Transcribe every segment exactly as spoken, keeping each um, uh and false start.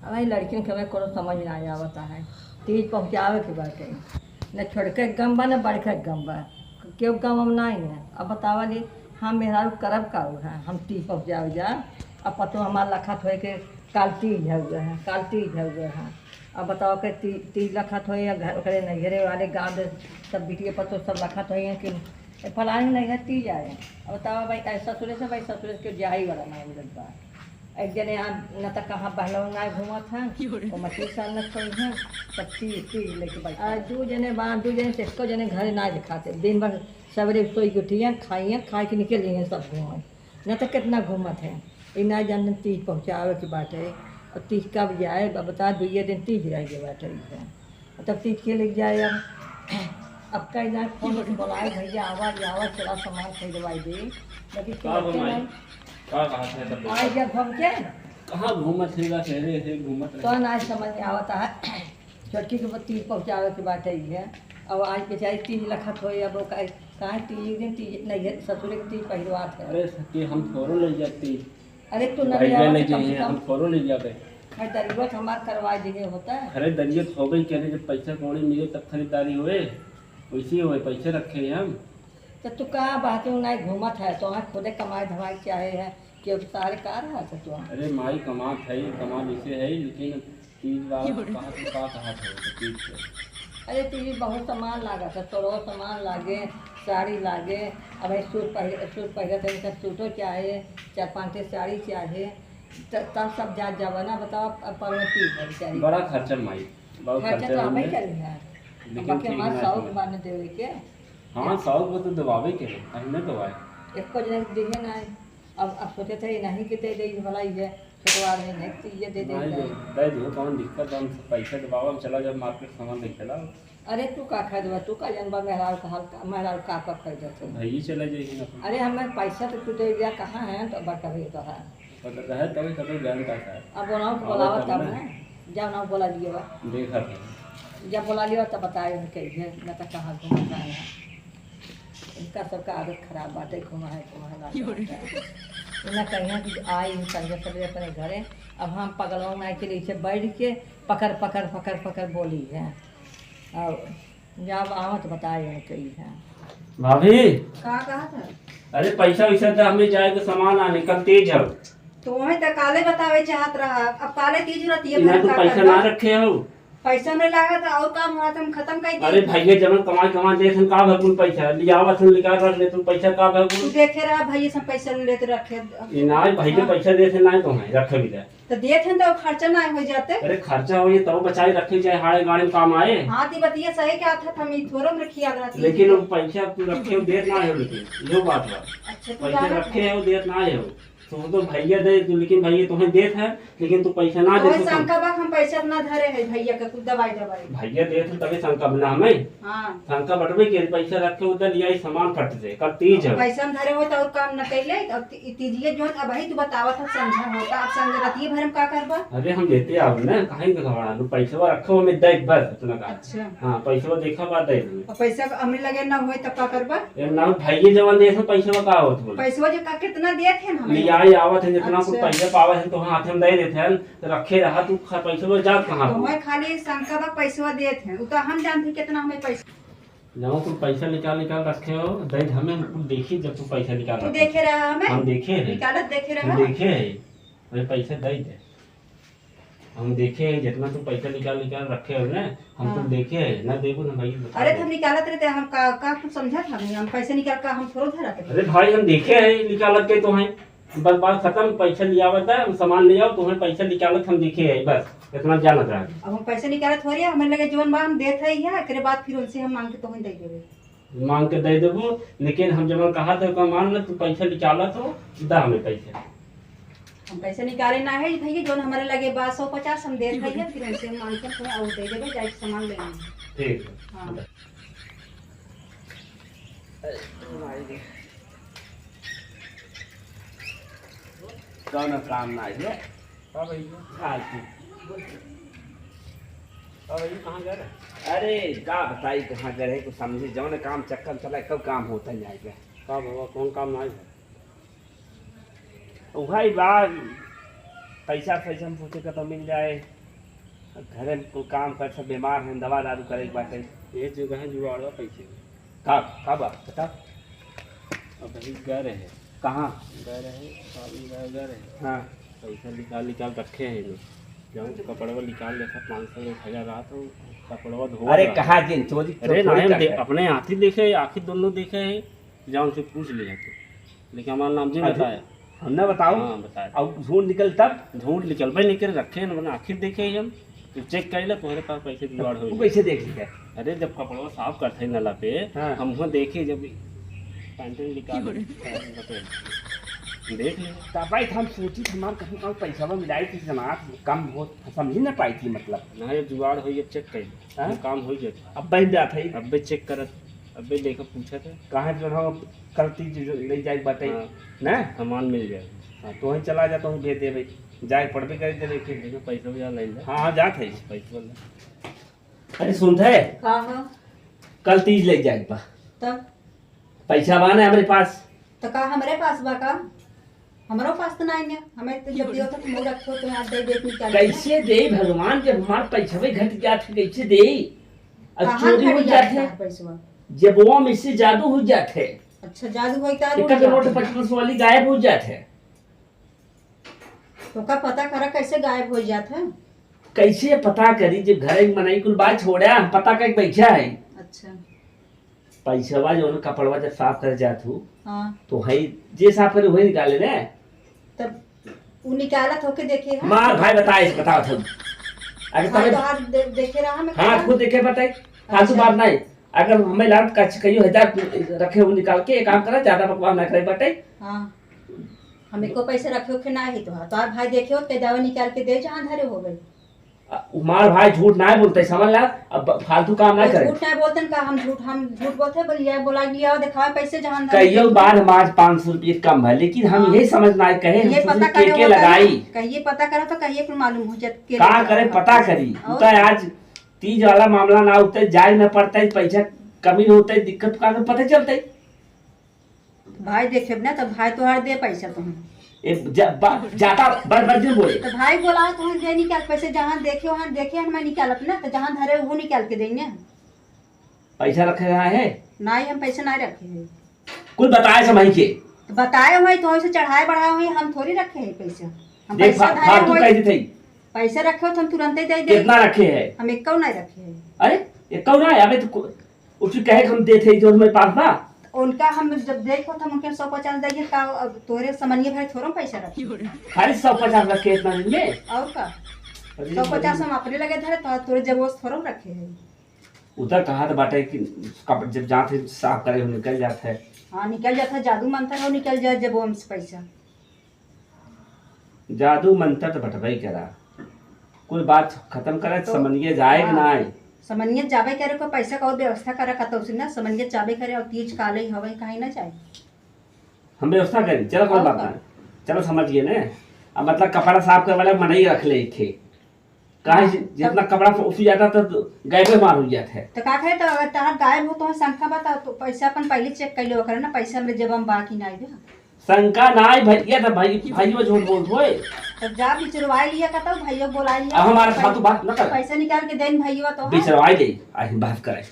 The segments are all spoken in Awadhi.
अब ई लड़किन के हमें कोनो समझ ना आवत है। तीज पहुँचावे के बाटे, न छोटके के गम बा, न बड़के के गम बा, केहू के गम हम नाहीं है। अब बतावा ली, हम मेहरारू करब का है, हम तीज पहुँचावे जा, अब पतो हमार लखत होए के काल तीज हउए है, काल तीज हउए है। अब बताओ के ती-, तीज लखत होए या घर, ओकरे नैहरे वाले गाँव दे सब बिटिया पतो सब लखत होए हैं कि ए, फलानी नैहर तीज आए। अब बताओ भाई, ऐ ससुरे से, भाई ससुरे के जाई वाला ना मिलत बा। एक जने यहाँ न त कहाँ बहनों ना घूमत हैं, वो मछली साल न खोई हैं, सब तीज, तीज लेके बैठा आ, हैं। दू जने बा, दू जने से एको जने घरे ना दिखाते। दिन भर सवेरे सोई के उठियन, खाइयन, खाए के निकल जइयन सब घूमन। न त कितना घूमत हैं। ई ना जानन तीज पहुँचावे के बाटे, और तीज कब जाए, अब बता, दुइये दिन तीज रह गए बाटे। तब तीज के लेके जाए अब। अब कई जाए फोन से बोलाए, "भैया आवा, आवा, चला सामान खरीदवाई दे।" लेकिन का हो माई? नहीं। का कहा थे तब? आई जब हम के? कहाँ घूमत है बा, शहरे है घूमत रहे। तो ना समझ में आवता है। छोटकी के तीज पहुँचावे के बात है ये। अब आज बेचारी तीज लखत होए, अब वो काहे, काहे तीज दिन तीज नहीं है, ससुरे के तीज पहिरवात है। अरे सखी, हम थोड़ो ले जाती। अरे तू न भैया ले जाइए, कम से कम। हम थोड़ो ले जाबे। खरीदारी तो हमार करवा दिए होता है। खरीदारी तो होबे करे, जब पैसा कौड़ी मिले तब खरीदारी होए, वैसे होए, पैसे रखे हैं हम। तो तू कहाँ बातें उन्हें घूमत है, तो वहाँ खुदे कमाए धमाए के चाहे है, कि अब सारे का रहा था तू? अरे माई कमात है, कमा जैसे है, लेकिन तीज वाला कहा तो का कहा था, तो तीज के। अरे तीज बहुत सामान लागा था, तोरो सामान लागे, साड़ी लागे, अब ये सूट पहले, सूट पहले तो इनका सूटो चाहे, चार पाँच ठे साड़ी चाहे, त-, तब सब जात जावा ना, बताओ, अब परवती है बेचारी। बड़ा खर्चा माई, बहुत खर्चा खर्चा तो हमें है। करी है। लेकिन बाकी ठीक हमार ना शौक सुनो। बा न देवे के। हाँ, शौक बा तो दबावे के है, काहे ना दबाए? एको जने के दिहे ना है। अब, अब सोचे थे, नहीं के दे दे, भला ये छोटवा रहे, नहीं तो ये दे दे नहीं, इधर। दे, दे दो, कौन दिक्कत बा, हम पैसा दबावा, हम चला जाब मार्केट, सामान लेके चला। अरे तू का खरीदबा, तू का जानबा मेहरारू का हाल का, मेहरारू का का खरीदत है। भाई चला जाइए ना। अरे हमें पैसा तो तू दे दिया, कहाँ है तो बड़का भैया तो है। पता तो है, तभी तो कोई जानता था। अब उन्होंने को आवा बुलावा तब तब ना। ना, जा उन्होंने बुला लिया बा। देखा था। जब बुला लिया तब बताए उनके ये, न तो कहाँ घूमत रहे हैं। इनका सबका आदत खराब बाटे, घुमा है, घुमा है, ना क्यों रे? घुमा है। इन्हें कहिया कि आई इन संगे सवेरे अपने घरे, अब हम पगलवा माई के नीचे बैठ के पकड़, पकड़, पकड़, पकड़ बोली है। और जब आवत बताए उनके ही है। भाभी। का कहा था? अरे पैसा वैसा तो हमें जाए तो सामान आने, कल तीज है। तो वही तो काले बतावे चाहत रहा, अब काले तीज रहती है, इन्हें फिर तो का पैसा करबा? ना रखे हो। पैसा नहीं लागा था और काम हुआ था, हम खत्म कर दिए। अरे भैया, जब हम कमाई कमाई देत हन, का भर कुल पैसा लियावत हन, निकाल रख ले, तुम पैसा का भर कुल? तू देखे रहा भैया, सब पैसा लेते रखे। ये ना, भैया हाँ। पैसा देत हन, ना तो है, रखे भी दे। तो देत हन तो खर्चा ना हो जाते। अरे खर्चा हो ये तो बचाए रखे, चाहे हाड़े गाड़े में काम आए। हाँ, ती बतिया सही क्या था, हम ई थोड़ो में रखिया रहती। लेकिन वो पैसा तू रखे हो, देत ना हो, लेकिन यो बात बा। अच्छा, तू पैसा जाना रखे हो, देत ना हो। तू तो भैया दे तू, लेकिन भैया तुम्हें देत है, लेकिन तू पैसा ना दे तोहे तो शंका बा, हम पैसा ना धरे है भैया के, कुछ दवाई दवाई। भैया देत है तभी शंका बना हमें। हाँ। शंका बटबे के पैसा रखे उधर लिया, ई सामान फट से, कल तीज है। पैसा हम धरे हो तो और काम न कैले, अब ती-, तीजिए जो अब वही तू बतावा था, समझा होता, अब संग रतिये भर में का करबा? अरे हम देते आओ ना, काहे के घबरा लू, पैसा रखे हो, हमें दे बस इतना का। अच्छा। हाँ, पैसा देखा बात दे दूँ। और पैसा हमरे लगे ना हुए तब का करबा? ए, ना, भाइये जवन देत है, पैसवा का होत बोल? पैसवा जो का कितना देत है ना हमें? लियाई आवत है, जितना कुछ अच्छा। पैसा पावत है, तो हाथ में दे देत है, तो रखे रहा, तू खा-, पैसवा जात कहाँ तो तू? मैं खाली शंका बा, पैसवा देत है, उ तो हम जानते कितना हमें पैसा। जब तू पैसा निकाल, निकाल रखे हो, दे दे हमें, हम कुल देखी जब तू पैसा निकाल तू रखे। देखे रहा हमें? हम देखे हैं। निकालत देखे हम रहा? देखे हैं। अरे पैसा दे दे। हम देखे हैं, जितना तू पैसा निकाल निकाल रखे हो ना, हम हाँ। तो देखे हैं, ना देबो ना भाई, बता अरे दे। तो हम निकालत रहते, हम का, का तू समझत हमें, हम पैसे निकाल का हम थोड़ो धरत रहे। अरे भाई, हम देखे हैं निकालत के तो हैं, बस बात खत्म, पैसा ले आवत है, हम सामान ले आओ, तुम्हें पैसा निकालत हम देखे हैं, बस इतना जानत रहे। अब हम पैसे निकालत हो रहे, हमें लगे जौन बा हम देत है, एकरे बाद फिर उनसे हम मांग के तुम्हें दे देबे। मांग के दे देबो, लेकिन हम जवन कहा थे, ओकर मान ले, तू पैसा निकालत हो, दा हमें पैसा। हम पैसा निकाले ना है भैया, जौन हमारे लगे बा सौ पचास हम देत भैया, फिर उनसे हम मांग के थोड़ा और दे देबे, जाके सामान ले लेंगे। ठीक है। हाँ। कौनो काम ना है। का भैया? फालतू। का भैया, कहाँ गए रहे? अरे, का बताई, कहाँ गए रहे, कुछ समझे, जौन काम चक्कर चला, कब काम होता है यहाँ पे। का बाबा, कौन काम ना है? वही बा, पैसा, पैसा हम सोचे कतौ मिल जाए। घरे में कुल काम कर, सब बीमार हैं, दवा दारू करे के बाटे। ये जगह है जुगाड़ बा पैसे के। का, का बा? बता। अबहीं गए रहे। कहाँ? गए रहे, शादी गए, गए रहे। हाँ। पैसा निकाल, निकाल रखे हैं लोग। जब कपड़वा निकाल लेता, पाँच सौ, एक हजार रहा तो कपड़वा धोवा अरे, रहा। कहाँ दिन चोरी, अरे, चोरी नहीं, हम करता दे-, है। अपने आँखी देखे, आँखी दोनों देखे हैं। जाओ उनसे पूछ लिया तू, लेकिन हमारा नाम नहीं हाँ, बताया। हम ना बताओ। हाँ, बताया। और झूठ निकल तब? झूठ निकल भाई, निकल रखे हैं, मतलब आखिर देखे ही हम। तू चेक कर ले, तोहरे पास पैसे जुगाड़ हो वो गए। कैसे देख लिया? अरे, जब कपड़वा साफ करते हैं नाला पे, हाँ। हम वहाँ देखे, जब पैंट निकाल क्यों रे? देख ले। तब भाई हम सोची थी, हमार कहीं कहीं पैसा मिलाई थी, जमात कम बहुत समझ ही ना पाई थी, मतलब। ना, ये जुगाड़ हो, ये चेक कर ले। हाँ? वो काम हो गया। अब बन जात है। अबे चेक करत, अबे देखो, पूछत है। कहाँ जो हो, कल तीज जो ले जाए बाटे, हाँ। ना? सामान मिल जाए। हाँ, तो वहीं चला जा, तो वहीं भेज देबे। जाए पड़बे करे जब एक एक। देखो, पैसा भी ले ले। हाँ, हाँ, जात है। पैसा ले। अरे, सुनत है? का हो? कल तीज ले जाए बा। तब? पैसा बा ना हमरे पास। तो का हमरे पास बा का? हमरो पास तो नाई ने। हमें तो जब दियो तो तुम रखो तो आज दे दे निकाल के। कैसे दे भगवान, जब हमार पैसवे घट जात है, कैसे दे? अब कहाँ चोरी हो घट जात जात है। है पैसवा? जब वो में से जादू हो जात है। अच्छा, जादू होई तो एक रोड नोट जात है। पचास वाली गायब हो जात है। तो का पता करा कैसे गायब हो जात है? कैसे पता करी जब घर में मनई कुल बात छोड़ा, हम पता करके बैठा है। अच्छा। पैसवा जौन कपड़वा जब साफ करे जात हूँ, हाँ। तो है जे साफ करे वही निकाले ने। तब उ निकालत होके देखे है। मार भाई बताए से बताओ तुम। अगर हाँ, तबे तो आज दे-, देखे रहा मैं हाँ, कहाँ? खुद देखे बताए। फालतू अच्छा। बात नहीं। अगर हमें लात का कहियो हजार रखे हो निकाल के, एक काम करा, ज्यादा बकवास ना करे बाटे। हाँ। हम एको पैसे रखे होके ना ही तो, तो आप भाई देखे हो, ते दवा निकाल के दे जहाँ धरे हो गए। आ, मार भाई झूठ ना बोलते, समझ ला, अब फालतू काम ना तो करे। झूठ ना बोलते का, हम झूठ, हम झूठ बोलते, बोलिए, बोला लिया, दिखावे पैसे जहाँ धरे कईयों हो गए। बार हम आज पाँच सौ रुपये कम है, लेकिन हम हाँ। यही समझ ना आए, कहे हम ये सोचे पता के, करे के होता ना, लगाई। कहिए पता करो तो कहिए कुल मालूम हो जात, के का लेके करे, आओ। पता करी। और उनका आज तीज वाला मामला ना होते, जाए ना पड़ता है, पैसा कमी होता है, दिक्कत का पता चलता है। भाई देखे ना, तो भाई तोहार दे पैसा तुम। ए, जा-, बा-, ज्यादा बड़ बड़ दिन बोले। तो भाई बोला, तुम दे निकाल पैसे, जहाँ देखे वहाँ देखे, हम निकालत ना, तो जहाँ धरे वो निकाल के देंगे। पैसा रखे रहा है? नहीं, हम पैसे नहीं रखे हैं। कुल बताए समय के। तो बताए हुए तो ऐसे चढ़ाए बढ़ाए हुए, हम थोड़ी रखे हैं पैसा। हम देख, पैसा फा-, धरे फालतू हुए। कह देते हैं। पैसा रखे हो तो हम तुरंते दे दे। कितना रखे हैं? हम एक नहीं रखे हैं। अरे, एक ना है, अबे तो को-, उसकी कहे हम देते हैं जो हमारे पास बा। उनका हम जब देखो तो हम उनके सौ पचास देंगे, का अब तोरे समनिए भाई थोड़ा पैसा रखे। खाली सौ पचास रखे इतना दिन में? और का? अरे सौ पचास हम अपने लगे धरे, तो तोरे जब वो थोड़ा रखे हैं। उधर कहा तो बाटे कि कब जब जात है साफ करे हो निकल जात है। हाँ, निकल जात है, जादू मंत्र हो निकल जाए जब वो हमसे पैसा। जादू मंत्र तो बटबई करा, कुल बात खत्म करे, तो समनिया जाए कि हाँ, ना आए? समनिया जाबे करे, को पैसा का और व्यवस्था करा कतौ से ना, समनिया जाबे करे और तीज काले ही हवे, कहीं ना जाए। हम व्यवस्था करी, चलो कोई और बात का? ना, चलो समझ गए ने। अब मतलब कपड़ा साफ करे वाला मनई रख ले थे, काहे हाँ, से जितना तब कपड़ा उसी जाता तो गायबे मार हो जात है। तो का कहे, तो अगर तहार गायब हो तो शंका बा, तो पैसा अपन पहले चेक कर लो, ओकरे ना पैसा हमरे जेब में बा कि नहीं बा। शंका नाई भैया, तो भाई, भाई वो झूठ बोलत होए। तो जा बिचरवाई लिया का, तो भैया बोलाई लिया। अब हमारे पै-, फालतू बात न कर। पैसा निकाल के देन भैया तो, हाँ। बिचरवाई ले, आज हम बात करे।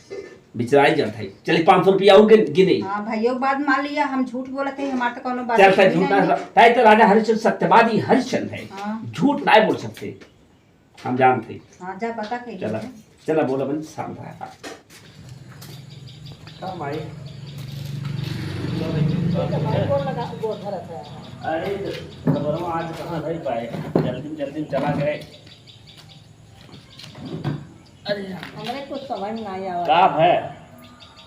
बिचरवाई जात है। चलिए पाँच सौ रुपया और गिन-, गिने। हाँ, भैया के बात मान लिया, हम झूठ बोलत है, हमार तो कोनो बात चल, नहीं झूठ ना, नहीं। तय तो राजा हरिश्चंद्र सत्यवादी हरिश्चंद्र है। हाँ। झूठ नहीं बोल सकते। हम जानते हैं। हाँ, जा पता कइले चला, जा। चला, बोला बन, शांत रहा। का माई? ये तो भाई गोड़ लगा, गोड़ धरत है। अरे, तो खबरों आज कहाँ रह पाए? जल्दी, जल्दी चला गए। अरे यार। हमरे कुछ समझ ना आवा। का है?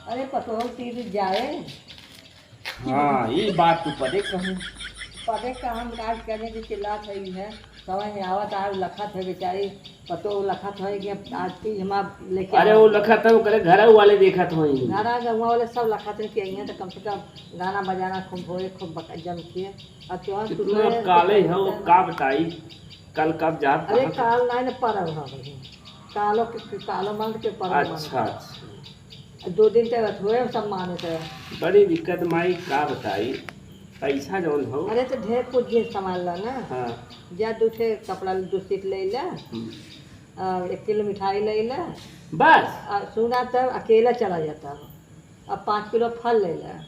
अरे, पतोह तीर जाए। हाँ, ई बात तू पदे कहूँ। पदे का हम काज करे के चिल्लात है, ई है। समझ में आवत आ, उ लखत है बेचारी, पतो उ लखत है कि अब आज की हमार लेके अरे, वो आवत। लखत है, ओकरे घर वाले देखत होई। घर आ, गौवा वाले सब लखत है कि अइहें तो कम से कम गाना बजाना खूब होए, खूब बक-, जम के। अब तो हम कितना सुबह काले हो, का बताई, कल कब जात अरे, कहाँ? काल नाई न परब है बहिन। कालो के, कालो मंद के परब मंद अच्छा, के। अच्छा। दो दिन तक होए, सब मानत है। बड़ी दिक्कत माई, का बताई। पैसा जौन हो। अरे, तो ढेर कुछ जिन सामान ला ना। हाँ। जा, दू ठे कपड़ा, दू सेट ले ला। हम्म। आ, एक किलो मिठाई ले ला। बस? आ, सुना, तब अकेला चला जाता हो। अब पाँच किलो फल ले ला।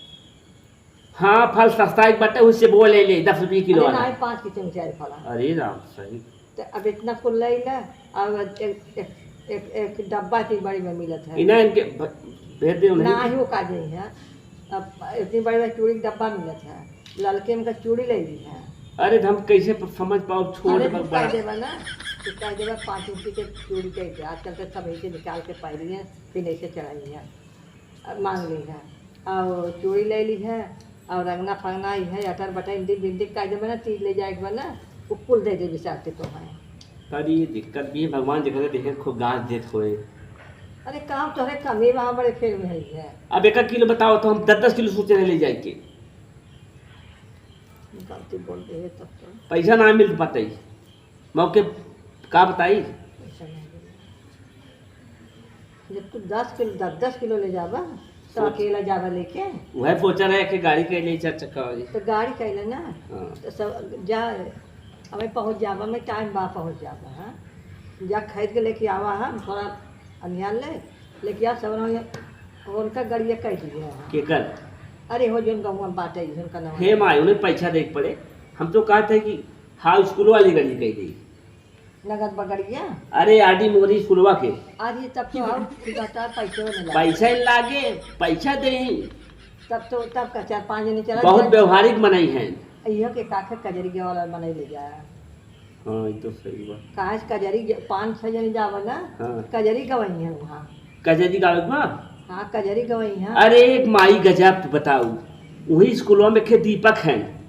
हाँ, फल सस्ता एक बाटे, उससे वो ले ले, दस रुपये किलो अरे वाला। नहीं, पाँच किलो चाहे फल। अरे राम, सही। तो अब इतना कुल ले ला, अब एक, एक, एक, एक डब्बा इतनी बड़ी में मिलत है। इना इनके भ-, भेज दे उन्हें। ना ही वो का जाई है। अब इतनी बड़ी में चूड़ी के डब्बा मिलत है, ललके में का चूड़ी ले ली है। अरे, तो हम कैसे प-, समझ पाओ, छोट अरे, बड़-, तू कह बड़ा। देबा ना, तू कह देबा, पाँच इंची के चूड़ी दे दे। आजकल तो सब ऐसे निकाल के पहनी है, फिर ऐसे चढ़ाई है। अब मांग ली है, और चूड़ी ले ली है, और रंगना फंगना ही है, अटर बटर, इंदी बिंदी का जो बना, तीज ले जाए के बना, वो कुल दे दे विचार के तो है। पर ये दिक्कत भी है, भगवान जेकरे देखे खूब गांठ देत होए। अरे, काम तोहरे कमी बा, बड़े फेर में है। अब एक किलो बताओ तो हम दस दस किलो सोचे रहे ले जाए के। गलती बोल दे है तब तो। पैसा ना मिल पाते ही। मौके का बताई? पैसा ना मिले। जब तू दस किलो, दस दस किलो ले जाबा, तो सोच। अकेला जाबा लेके? वह सोचा रहे कि गाड़ी के लिए चार चक्का वाली। तो गाड़ी कैले ना, हाँ। तो सब जा, हमें पहुँच जाबा, मैं टाइम बा पहुँच जाबा, हाँ। जा खरीद के लेके आवा, हम थोड़ा अनियान ले, लेके आ सब रंग, उनका गड़िया कह दिए, हाँ। केकर? अरे, हो जोन गहुआ बाटे, उनका नाम। हे माई, उन्हें पैसा दे के पड़े। हम तो कहते हैं कि हाँ, स्कूल वाली गाड़ी कह दी। नगद बगड़िया? अरे, आडी मोरी स्कूलवा के। अरे, तब तो और बता, पैसे में लगा। पैसा ही लागे, पैसा दे। तब तो, तब का चार पाँच जने चला बहुत जाए। व्यवहारिक मनई हैं। इहो के काखे कजरी के वाला मनई ले जाए। हाँ, ये तो सही बात। काहे से कजरी ज-, पाँच छह जने जावे ना, हाँ। कजरी गवई है वहाँ। कजरी गावे के बा? हाँ, कजरी गवई है। अरे, एक माई गजब बताऊ, वही स्कूलवा में खे दीपक हैं,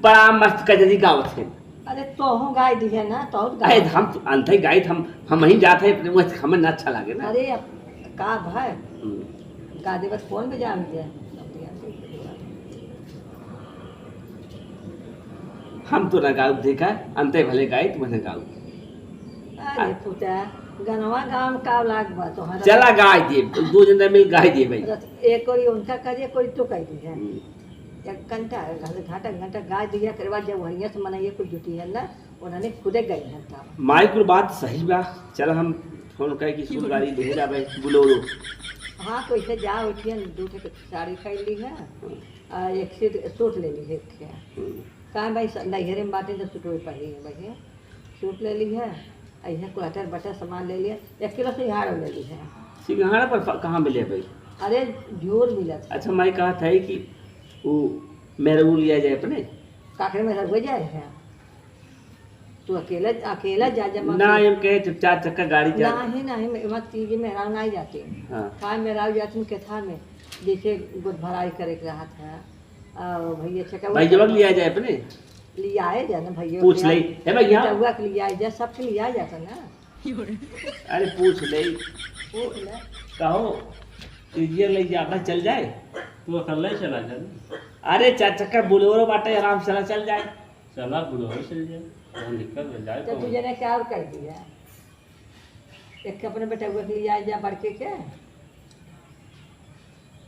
बड़ा मस्त कजरी गावत हैं। अरे, तोहू गाय दी है ना, तोहू गाय। अरे, हम तो अंत ही गाइत, हम, हम ही जात है, अपने मुँह से हमें ना अच्छा लागे ना। अरे, अब का भाई? हम्म। गा देबत कौन बजावे के? हम तो ना गाउब देखा, अंते भले गाइत, वह ना गाउब। अरे आ- पुता, गनवा गाँव में का लाग बा तोहरा? चला गाय दिए, दो जने मिल गाय दिए भाई। एक ओरी उनका करिए, कोई तो कह दी है। हम्म। एक घंटा, आधा घंटा, घंटा गाय दिया, करे बाद जब वहिया से मनइया कुछ जुटी है ना, उन्होंने खुदे गई है तब। माई कुल बात सही बा। चल हम फोन कहे कि स्कूल गाड़ी ले जाबे, बोलेरो। हाँ, तो इसे जा उठिए, दू ठे साड़ी खरीद ली है, हम्म। आ एक सूट, सूट ले ली है, एक ठे। हम्म। कहाँ भाई, स-, नैहरे में बाटे तो सूट वही पहनी है भाई, सूट ले ली है, आ इहे कुल अटर बटर सामान ले लिया, एक किलो सिंघाड़ा ले ली है। सिंघाड़ा पर फ-, कहाँ मिले भाई? अरे, झूर मिलत है। अच्छा, माई कहत है कि वो मेहरारू लिया जाए अपने। काकरे में हो जाए है। तू अकेला, अकेला जा, जा, ना, माँ। हम कहे, चुपचाप चक्का गाड़ी जा। नाही, नाही, मैं, मैं तीजे मेहरारू नाही जाते। हाँ। का मेहरारू जाते हैं केथा में, जैसे गोद भराई करे के रहत है। आ, भैया चक्का भाई जब लिया जाए अपने। लियाए जा ना भैया, पूछ ले। ए भैया। बेटउआ के लियाए जा, सबके लियाए जाता ना। अरे पूछ ले। पूछ ले। कहो, तीजिया ले जा, बस चल जाए। तू अकेले ही चला जा ना। अरे चार चक्का बोलेरो बाटे, आराम से चला, चल जाए। चला, बुढ़ो चल जाए, कौन दिक्कत है, जाए तो कौन? तुझे ने क्या और कर दिया? एक के अपने बेटउआ के लियाए जा, बड़के के।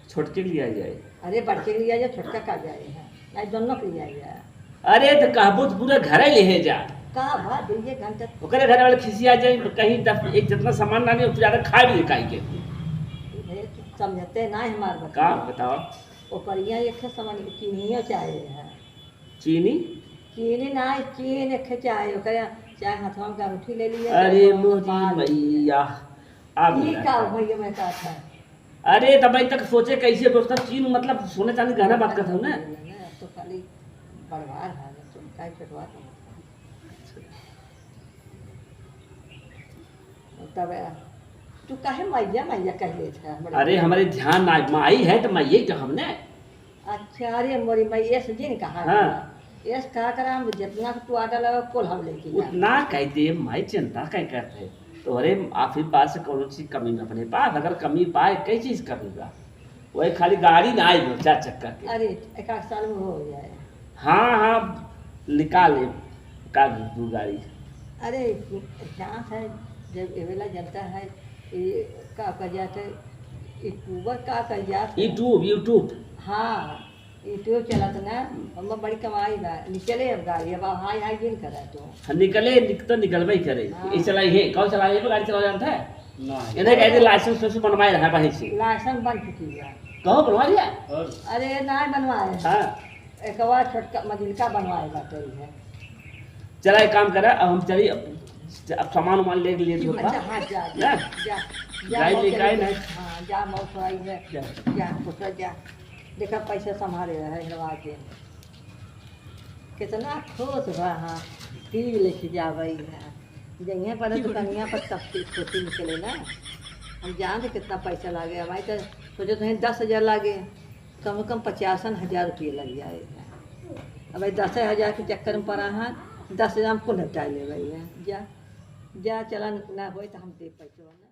छोटके के लियाए जाए। अरे, बड़के के लियाए जा, छोटका का जाए है? नहीं, दोनों के लियाए जा। अरे, तो कहबो तो पूरा घर ही ले जा। का बात, दुइये घंटा। ओकरे घर वाले खिसिया जाए, कहीं दस, एक जितना सामान लाने, उतना ज्यादा खाए भी काई के। भैया, तू समझते ना है हमार बात। का बताओ? ओकरिया एक है सामान, चीनियो चाहे है। चीनी? चीनी ना, चीन एक चाहे, ओकरे चाहे हथवा में अंगूठी ले लिया, अरे चाहे मोरी बाल ले लिया। मैया, अब ई ना का खाए। भैया मैं का था? अरे, तब भाई तक सोचे कैसे दोस्त, चीन मतलब सोने चांदी गहना बात करता हूँ ना। अब तो खाली बड़वार है, तो काहे कटवा के तब तू काहे मैया, मैया कह लेत है हमरे? अरे, हमरे ध्यान ना, माई है तो माई ही कहब ने। अच्छा, अरे मोरी माई, ऐसे जिन कहा। हाँ। ऐसे कहा करा, हम जितना तू आटा लगा, कुल हम लेके जाए। उतना कह दे, माई चिंता कह करते। तोहरे आशीर्वाद से कौनो चीज कमी में अपने पास, अगर कमी पाए, कई चीज कमी बा? वही खाली गाड़ी ना आई हो, चार चक्का के। अरे, एक आध साल में हो जाए। हाँ, हाँ, निकाल ले, का दू गाड़ी। अरे, यहाँ है, जब एवेला जनता है, ये का कह जाते, YouTuber का कह जाते? YouTube, YouTube। हाँ, YouTube चलत ना, हम बड़ी कमाई बा, निकले अब गाड़ी, अब हाय हाय जिन करा तू। हाँ, निकले, निक-, तो निकलबे ही करे। हाँ। ये चलाई है, कौन चला रही है? गाड़ी चला जानता है? नहीं। इन्हें कह दे, लाइसेंस वाइसेंस बनवाए रहा है, वहीं से। लाइसेंस बन चुकी है। कहो, बनवा लिया? और? अरे, ना बनवाए। हाँ। एक बार छोटका मझिलका बनवाए बाटे है। चला, एक काम करा, अब हम चली, अब, अब सामान उमान ले लिए, अच्छा, हाँ, जा, जा, ना? जा, जा, गाड़ी मौत लेके आई चली ना? हाँ, जा, मौत आई है। जा। जा, खुश रह, जा। देखा, पैसा संभाले रहे, हेरवा के। कितना खुश बा, हाँ, टीवी लेके जावई है। जइहे पर दुकानिया पर तब से खुशी निकले ना। हम जानते कितना पैसा लागे, हमारे तो सोचे तो दस हजार लागे, कम से कम पचासन हजार रुपये लग जाए। अब भाई, दस हजार के चक्कर में पड़ा है, दस हजार में कुल निपटा ले भाई है। जा, जा, चला, ना होए तो हम दे पैसा।